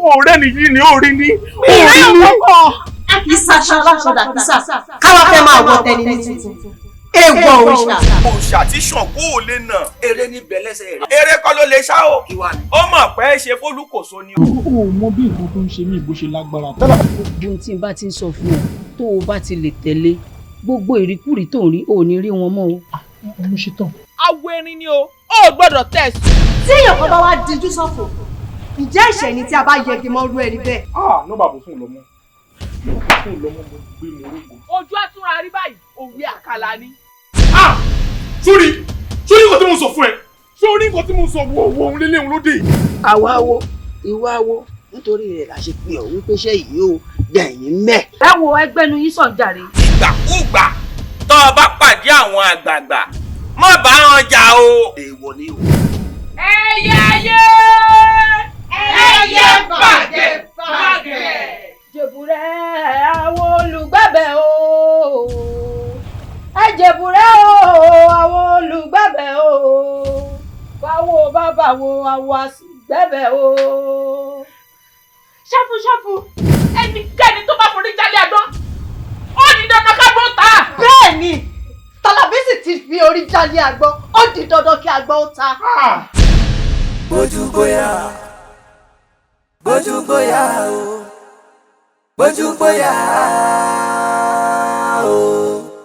Ọ̀rẹ́ nìyí ni ó rí ní. Ó rí ní. A kì í ṣaṣọ aláṣọ dàkísà káwá fẹ́ máa wọ tẹni ní tuntun. Èèwọ̀ òrìṣà. Òòṣà tí Ṣàngó ò lè nà. Eré ní bẹ̀lẹ́sẹ̀ rẹ̀. Eré kọ́ ló lè ṣá o. Ó mọ̀ pé ṣe fólúkòso ni. O ò mọ bí nǹkan tó ń ṣe mí bó ṣe lágbára tó. Gbogbo ohun tí n bá ti ń sọ fún ọ tó o bá ti lè tẹ̀lé, gbogbo ìríkùrí tó ń rí, ò ní rí wọn mọ́ o. Mo ṣe tán. Awo erin ni o, ò gbọ́dọ̀ tẹ̀sí. Tí èèyàn kan bá wá dijú sọ́fò, ǹjẹ́ ẹ̀ṣẹ̀ ni tí a bá yẹgi mọ́ rú ẹni bẹ́ẹ̀? Ah, nọ́mbà bò fún lọ́mọ. Nọ́mbà fún lọ́mọ, mo gbé mo rógo. Ojú àtúnra rí báyìí, òwe àkàlà ni. Ah! Sórí sórí nǹkan tí mo sọ fún ẹ. Sórí nǹkan tí mo sọ, wo wo òun lélẹ̀ òun lóde. Àwa wo ìwà wo nítorí rẹ̀ la ṣe pè ọ́ wípé ṣé yìí ó gbẹ̀yìn mẹ́. Ẹ wo ẹgbẹ́nu yín sàn jàre. Ìgbàkúgbà tó o bá pàdé àwọn àgbààgbà, má bá wọn jà o. Èèwọ̀ ni o. Ẹyẹ ayé, ẹyẹ bàjẹ́ bàjẹ́. Jèbùrẹ́ àwọn olùgbàbẹ̀ o, ẹ jèbùrẹ́ o, àwọn olùgbàbẹ̀ o, báwo bàbá wo àwọn àsìgbẹ́bẹ̀ o. Ṣáfù ṣáfù, ẹnikẹ́ni tó bá forí jálé àgbọn, ó di dandan ká gbọ́n ta. Bẹ́ẹ̀ ni, Tàlàbí sì ti fi orí jálé àgbọn, ó di dandan kí àgbọn ó ta. Gbójúgbóyà, gbójúgbóyà o, gbójúgbóyà o.